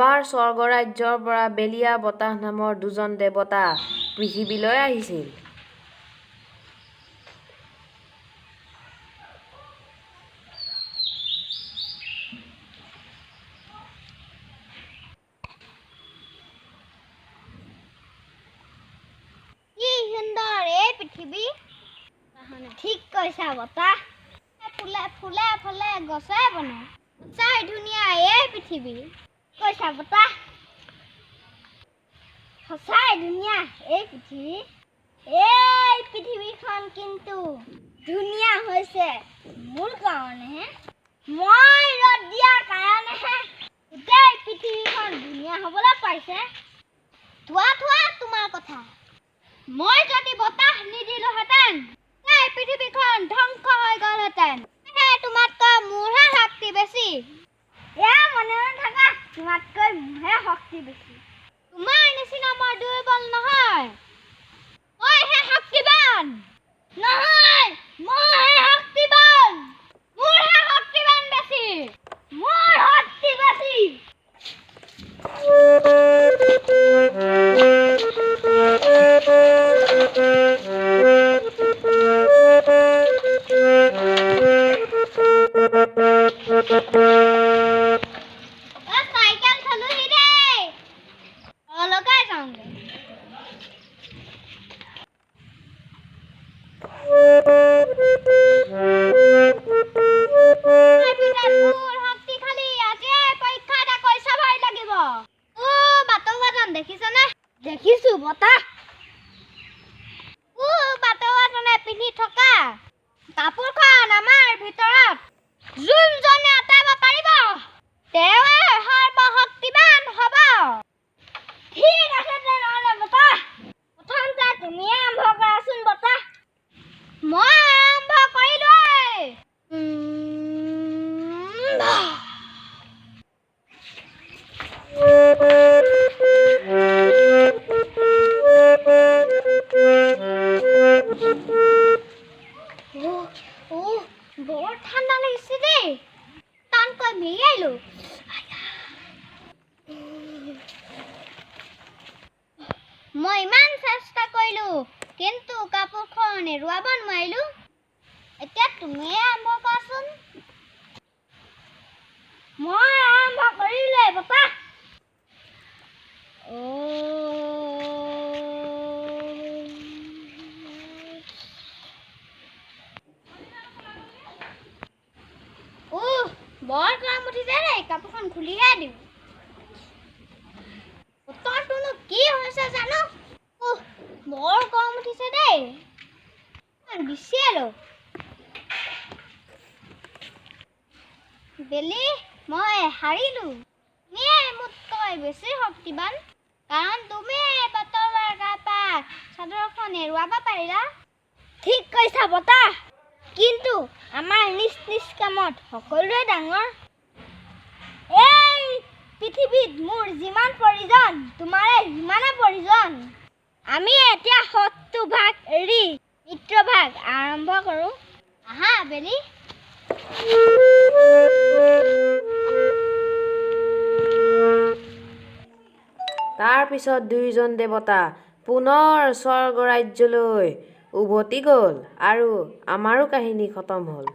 এবাৰ স্বৰ্গৰাজ্যৰ পৰা বেলিয়া বতাহ নামৰ দুজন দেৱতা পৃথিৱীলৈ আহিছিল। কি সুন্দৰ এই পৃথিৱী! ঠিক কৈছা বতাহ। ফুলে ফুলে ফলে গছে বনে, সঁচাই ধুনীয়া এই পৃথিৱী। কৈছা বতাহ, সঁচাই ধুনীয়া এই পৃথিৱী। এই পৃথিৱীখন কিন্তু ধুনীয়া হৈছে মোৰ কাৰণেহে, মই ৰ'দ দিয়াৰ কাৰণেহে গোটেই পৃথিৱীখন ধুনীয়া হ'বলৈ পাইছে। থোৱা থোৱা তোমাৰ কথা। মই যদি বতাহ নিদিলোহেঁতেন, এই পৃথিৱীখন ধ্বংস হৈ গ'লহেঁতেন। সেয়ে তোমাতকৈ মোৰহে শক্তি বেছি। এয়া মনে মনে থাকা, তোমাতকৈ মোৰহে শক্তি বেছি। তোমাৰ নিচিনা মই দুৰ্বল নহয়, মইহে শক্তিবান। নহয়, মইহে শক্তিবান। মোৰহে শক্তিবান বেছি। মোৰ শক্তি বেছি। অ, চাইকেল থলোহি দেই, লগাই যাওঁগে। মোৰ শক্তিশালী, আজিয়ে পৰীক্ষা এটা কৰি চাবই লাগিব। অ বাটৰুৱাজন দেখিছনে? দেখিছো বতাহ। ও বাটৰুৱাজনে পিন্ধি থকা কাপোৰখন আমাৰ ভিতৰত যোনজনে আঁতৰাব পাৰিব, তেওঁৱে সৰ্বশক্তিমান হ'ব। ঠিক আছে তেনেহ'লে বতাহ, প্ৰথমতে তুমিয়ে আৰম্ভ কৰাচোন বতাহ। মই আৰম্ভ কৰিলোৱেই। অ, বৰ ঠাণ্ডা লাগিছে দেই, টানকৈ মেৰিয়াইলো। মই ইমান চেষ্টা কৰিলো, কিন্তু কাপোৰখন এৰুৱাব নোৱাৰিলো। এতিয়া তুমিয়ে আৰম্ভ কৰাচোন। মই আৰম্ভ কৰিলোৱে বতাহ। অ বৰ গৰম উঠিছে দেই, কাপোৰখন খুলিহে দিওঁ। বতৰটোনো কি হৈছে জানো? উহ, বৰ গৰম উঠিছে দেই, বিচিয়ালো। বেলি, মই হাৰিলো। তুমিয়ে মোতকৈ বেছি শক্তিবান, কাৰণ তুমি বাটৰুৱাৰ গাৰ পৰা চাদৰখন এৰুৱাব পাৰিলা। ঠিক কৈছা বতাহ, কিন্তু আমাৰ নিজ নিজ কামত সকলোৱে ডাঙৰ। এই পৃথিৱীত মোৰ যিমান প্ৰয়োজন, তোমাৰে সিমানে প্ৰয়োজন। আমি এতিয়া শত্ৰু ভাগ এৰি মিত্ৰ ভাগ আৰম্ভ কৰোঁ। আহা বেলি। তাৰ পিছত দুয়োজন দেৱতা পুনৰ স্বৰ্গৰাজ্যলৈ উভতি গ'ল আৰু আমাৰো কাহিনী খতম হ'ল।